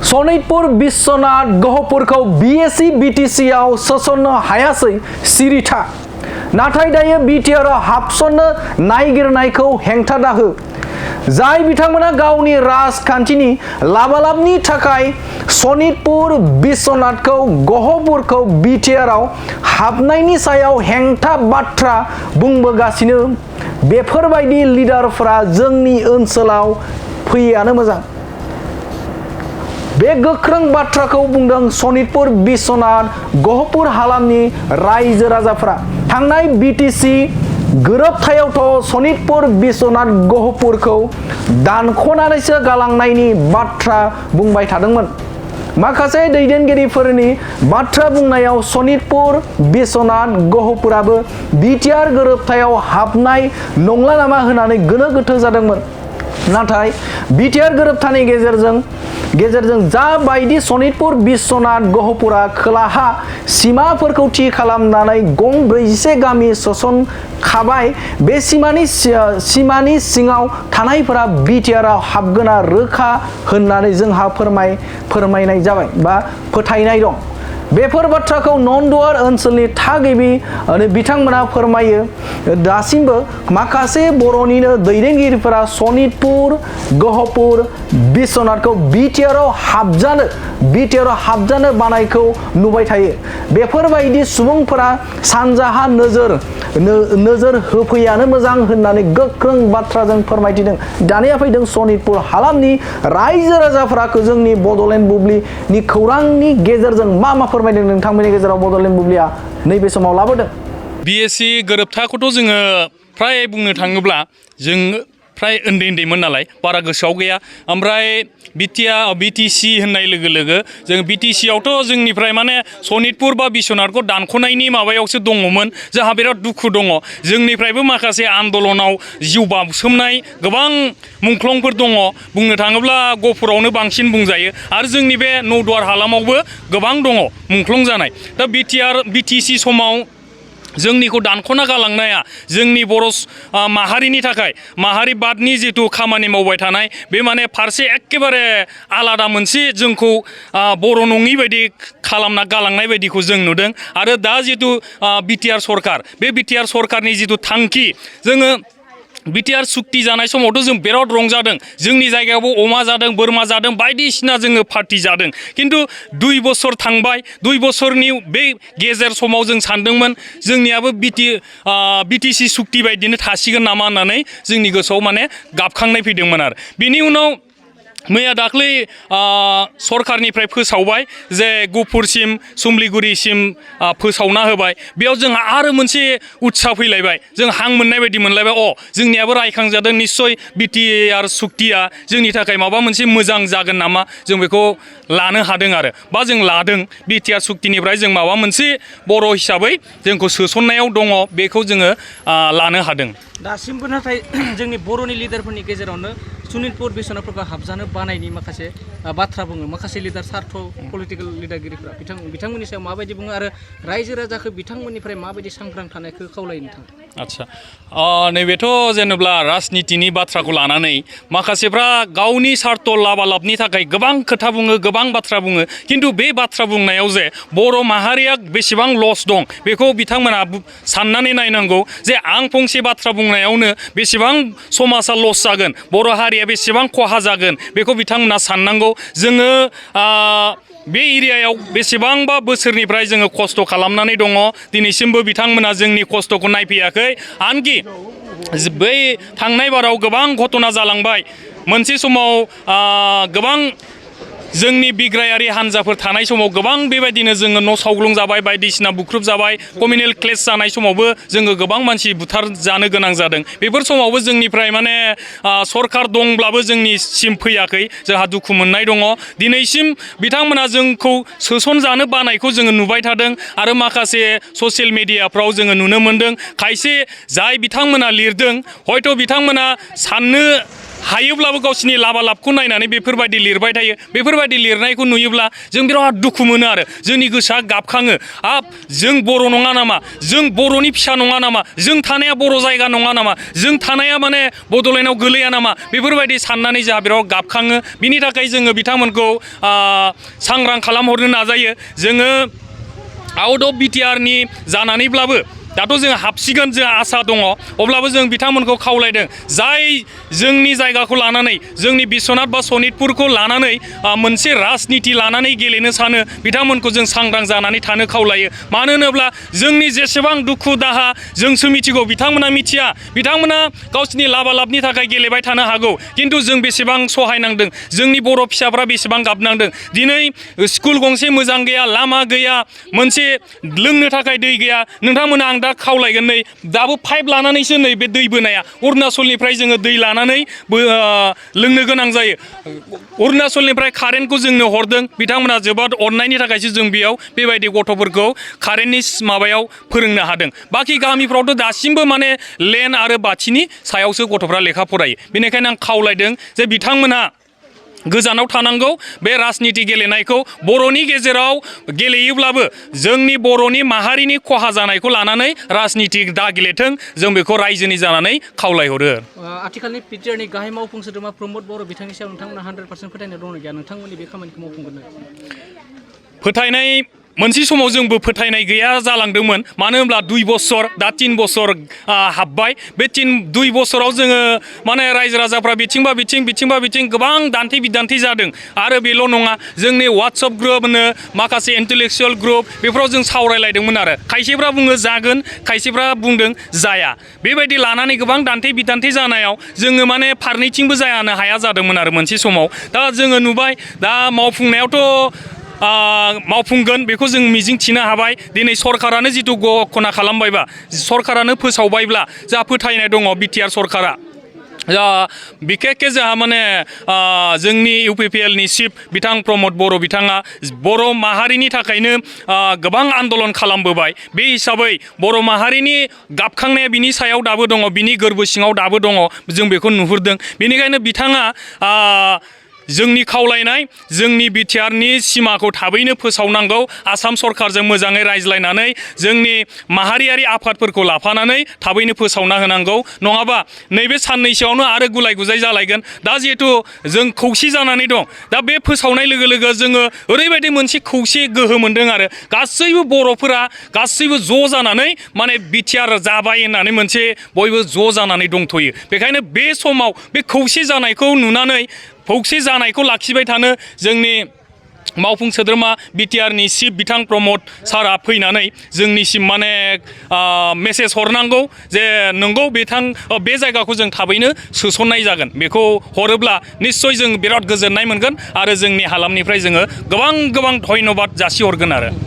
Sonitpur Vishwanath गहपुरखौ BSc बीटीसीआव सोसननो हायासै सिरिथा नाथाय दायो बिटिआरआव हाबसननो नागिरनायखौ हेंथा दाहो जाय बिथांमोना गावनि राजखान्थिनि लाबालाबनि थाखाय सनितपुर विश्वनाथखौ गहपुरखौ बिटिआरआव हाबनायनि सायाव हेंथा बाथ्रा बुंबोगासिनो बेफोरबायदि लिडारफोरा जोंनि ओनसोलाव फैयानो मोजां। बे गोख्रों बाथ्राखौ बुंदों सनितपुर विश्वनाथ गहपुर हालामनि रायजो राजाफोरा। थांनाय बीटीसी गोरोबथायावथ' सनितपुर विश्वनाथ गहपुरखौ दानख'नानैसो गालांनायनि बाथ्रा बुंबाय थादोंमोन। माखासे दैदेनगिरिफोरनि बाथ्रा बुंनायाव सनितपुर विश्वनाथ गहपुराबो बिटिआर गोरोबथायाव हाबनाय नंला नामा होननानै गोनो गोथो जादोंमोन। नाथाय बिटिआर गोरोबथानि गेजेरजों जा बायदि सनितपुर विश्वनाथ गहपुरा खोलाहा सीमाफोरखौ थि खालामनानै गं 41 गामि सोसनखाबाय बे सीमानि सिङाव थानायफोरा बिटिआरआव हाबगोना रोखा होननानै जोंहा फोरमायनाय जाबाय बा फोथायनाय दं। बेफोर बाथ्राखौ नन्दुवार ओनसोलनि थागिबि बिथांमोना फोरमायो। दासिमबो माखासे बर'निनो दैदेनगिरिफोरा सनितपुर गहपुर विश्वनाथखौ बिटिआरआव हाबजानो बानायखौ नुबाय थायो। बेफोरबायदि सुबुंफोरा सानजाहा नोजोर होफैयानो मोजां होननानै गोख्रों बाथ्राजों फोरमायथिदों। दानिया फैदों सनितपुर हालामनि रायजो राजाफोरा जोंनि बड'लेण्ड बुब्लिनि खौरांनि गेजेरजों मा फोरमायदों नोंथांमोननि गेजेराव बड'लेण्ड बुब्लिया नैबे समाव लाबोदों। बीएससी गोरोबथाखौथ' जोङो फ्राय बुंनो थाङोब्ला जों फ्राय उन्दैमोन नालाय बारा गोसोआव गैया। ओमफ्राय बीटीसी होननाय लोगो लोगो जों बीटीसीआवथ' जोंनिफ्राय माने सनितपुर बा विश्वनाथखौ दानख'नायनि माबायावसो दङमोन। जोंहा बिराद दुखु दङ। जोंनिफ्रायबो माखासे आन्दलनाव जिउ बाउसोमनाय गोबां मुंख्लंफोर दङ। बुंनो थाङोब्ला गहपुरावनो बांसिन बुंजायो आरो जोंनि बे नौदुवार हालामावबो गोबां दङ मुंख्लं जानाय। दा बीटीसी समाव जोंनिखौ दानख'ना गालांनाया जोंनि बर' माहारिनि थाखाय माहारिबादनि जिथु खामानि मावबाय थानाय बे माने फारसे एखेबारे आलादा मोनसे जोंखौ बर' नङि बायदि खालामना गालांनाय बायदिखौ जों नुदों। आरो दा जिथु बिटिआर सरकार बे बिटिआर सरकारनि जिथु थांखि जोङो बिटिआर सुक्ति जानाय समावथ' जों बिराद रंजादों। जोंनि जायगायावबो अमा जादों बोरमा जादों बायदिसिना जोङो पार्टि जादों। खिन्थु 2 बोसोर थांबाय 2 बोसोरनि बे गेजेर समाव जों सानदोंमोन जोंनियाबो बीटीसी सुक्ति बायदिनो थासिगोन नामा होननानै जोंनि गोसोआव माने गाबखांनाय फैदोंमोन। आरो बिनि उनाव मैया दाख्लै सरकारनिफ्राय फोसावबाय जे गहपुरसिम सुमलिगुरिसिम फोसावना होबाय। बेयाव जोंहा आरो मोनसे उत्साह फैलायबाय। जों हां मोननाय बायदि मोनलायबाय। जोंनियाबो रायखांजादों निस्सय बिटिआर सुक्तिया जोंनि थाखाय माबा मोनसे मोजां जागोन नामा जों बेखौ लानो हादों आरो बा जों लादों। बिटिआर सुक्तिनिफ्राय जों माबा मोनसे बर' हिसाबै जोंखौ सोसननायाव दङ बेखौ जोङो लानो हादों। दासिमबो नाथाय जोंनि बर'नि लिडारफोरनि गेजेरावनो सनितपुर विश्वनाथफोरखौ हाबजानो बानायनि माखासे बाथ्रा बुङो। माखासे लिडार सार्थ पलिटिकेल लिडारगिरिफ्रा बिथांमोननि सायाव माबायदि बुङो आरो रायजो राजाखौ बिथांमोननिफ्राय माबायदि सांग्रां थानायखौ खावलायो नोंथां? आच्छा नैबेथ' जेनेबा राजनितिनि बाथ्राखौ लानानै माखासेफ्रा गावनि सार्थ लाबालाबनि थाखाय गोबां खोथा बुङो गोबां बाथ्रा बुङो। खिन्थु बे बाथ्रा बुंनायाव जे बर' माहारिया बेसेबां लस दं बेखौ बिथांमोना साननानै नायनांगौ जे आं फंसे बाथ्रा बुंनायावनो बेसेबां समाजा लस जागोन बर' हारिया बेसेबां खहा जागोन बेखौ बिथांमोना साननांगौ। जोङो बे एरियायाव बेसेबांबा बोसोरनिफ्राय जोङो खस्थ' खालामनानै दङ। दिनैसिमबो बिथांमोना जोंनि खस्थ'खौ नायफैयाखै। आनखि बै थांनाय बाराव गोबां घटना जालांबाय। मोनसे समाव गोबां जोंनि बिग्रायारि हान्जाफोर थानाय समाव गोबां बेबायदिनो जोङो न' सावग्लुं जाबाय बायदिसिना बुख्रुब जाबाय। कमिउनेल क्लेश जानाय समावबो जोङो गोबां मानसि बुथार जानो गोनां जादों। बेफोर समावबो जोंनिफ्राय माने सरकार दंब्लाबो जोंनिसिम फैयाखै। जोंहा दुखु मोननाय दङ। दिनैसिम बिथांमोना जोंखौ सोसनजानो बानायखौ जोङो नुबाय थादों। आरो माखासे ससियेल मिडियाफ्राव जोङो नुनो मोनदों खायसे जाय बिथांमोना लिरदों हयथ' बिथांमोना साननो हायोब्लाबो गावसिनि लाबा लाबखौ नायनानै बेफोरबायदि लिरबाय थायो बेफोरबायदि लिरनायखौ नुयोब्ला जों बिराद दुखु मोनो आरो जोंनि गोसोआ गाबखाङो जों बर' नङा नामा जों बर'नि फिसा नङा नामा जों थानाया बर' जायगा नङा नामा जों थानाया माने बड'लेण्डआव गोलैया नामा बेफोरबायदि साननानै जोंहा बिराद गाबखाङो बिनि थाखाय जोङो बिथांमोनखौ सांग्रां खालामहरनो नाजायो जोङो आउट अफ बिटिआरनि जानानैब्लाबो दाथ' जों हाबसिगोन जों आसा दङ अब्लाबो जों बिथांमोनखौ खावलायदों जाय जोंनि जायगाखौ लानानै जोंनि बिश्वनाथ बा सनितपुरखौ लानानै मोनसे राजनिति लानानै गेलेनो सानो बिथांमोनखौ जों सांग्रां जानानै थानो खावलायो मानो होनोब्ला जोंनि जेसेबां दुखु दाहा जोंसो मिथिगौ बिथांमोना मिथिया बिथांमोना गावसिनि लाबा लाबनि थाखाय गेलेबाय थानो हागौ खिन्थु जों बेसेबां सहायनांदों जोंनि बर' फिसाफ्रा बेसेबां गाबनांदों दिनै स्कुल गंसे मोजां गैया लामा गैया मोनसे लोंनो थाखाय दै गैया नोंथांमोना आं दा खावलायगोन नै दाबो पाइप लानानैसो नै बे दै बोनाया अरुणाचलनिफ्राय जोङो दै लानानै लोंनो गोनां जायो अरुणाचलनिफ्राय कारेन्टखौ जोंनो हरदों बिथांमोना जोबोद अननायनि थाखायसो जों बेयाव बेबायदि गथ'फोरखौ कारेन्टनि माबायाव फोरोंनो हादों बाखि गामिफ्रावथ' दासिमबो माने लेन्ड आरो बाथिनि सायावसो गथ'फ्रा लेखा फरायो बेनिखायनो आं खावलायदों जे बिथांमोना गोजानाव थानांगौ बे राजनिति गेलेनायखौ बर'नि गेजेराव गेलेयोब्लाबो जोंनि बर'नि माहारिनि खहा जानायखौ लानानै राजनिति दा गेलेथों जों बेखौ रायजोनि जानानै खावलायहरो आथिखालनि बिटिआरनि गाहाय मावफुं सोद्रोमा प्रमद बर' बिथांनि सायाव नोंथांमोना 100% फोथायनाय दं गैया नोंथांमोननि बे खामानिखौ मावफुंगोन फोथायनाय मोनसे समाव जोंबो फोथायनाय गैया जालांदोंमोन मानो होनब्ला 2 बोसोर दा 3 बोसोर हाबबाय बे 2 बोसोराव जोङो माने रायजो राजाफ्रा बिथिंबा बिथिं गोबां दान्थे बिदान्थे जादों आरो बेल' नङा जोंनि वाट्सएप ग्रुप होनो माखासे इन्टेलेक्सुयेल ग्रुप बेफोराव जों सावरायलायदोंमोन आरो खायसेफ्रा बुङो जागोन खायसेफ्रा बुंदों जाया बेबायदि लानानै गोबां दान्थे बिदान्थे जानायाव जोङो माने फारनैथिंबो जानो हाया जादोंमोन आरो मोनसे समाव दा जोङो नुबाय दा मावफुंनायावथ' मावफुंगोन बेखौ जों मिजिंथिनो हाबाय दिनै सरकारानो जिथु घोषणा खालामबायबा सरकारानो फोसावबायब्ला जोंहा फोथायनाय दङ बिटिआर सरकारा बिखेखके जोंहा माने जोंनि इउपिपिएलनि चिफ बिथां प्रमद बर' बिथाङा बर' माहारिनि थाखायनो गोबां आन्दलन खालामबोबाय बे हिसाबै बर' माहारिनि गाबखांनाया बिनि सायाव दाबो दङ बिनि गोरबो सिङाव दाबो दङ जों बेखौ नुहुरदों बेनिखायनो बिथाङा जोंनि खावलायनाय जोंनि बिटिआरनि सिमाखौ थाबैनो फोसावनांगौ आसाम सरकारजों मोजाङै रायज्लायनानै जोंनि माहारियारि आफादफोरखौ लाफानानै थाबैनो फोसावना होनांगौ नङाबा नैबे साननैसोआवनो आरो गुलाय गुजाय जालायगोन दा जिहेथु जों खौसे जानानै दं दा बे फोसावनाय लोगो लोगो जोङो ओरैबायदि मोनसे खौसे गोहो मोनदों आरो गासैबो बर'फोरा गासैबो ज' जानानै माने बिटिआर जाबाय होननानै मोनसे बयबो ज' जानानै दंथ'यो बेखायनो बे समाव बे खौसे जानायखौ नुनानै खौसे जानायखौ लाखिबाय थानो जोंनि मावफुं सोद्रोमा बिटिआरनि चिफ बिथां प्रमद सारा फैनानै जोंनिसिम माने मेसेज हरनांगौ जे नंगौ बे जायगाखौ जों थाबैनो सोसननाय जागोन बेखौ हरोब्ला निस्सय जों बिराद गोजोननाय मोनगोन आरो जोंनि हालामनिफ्राय जोङो गोबां धन्यबाद जासिहरगोन आरो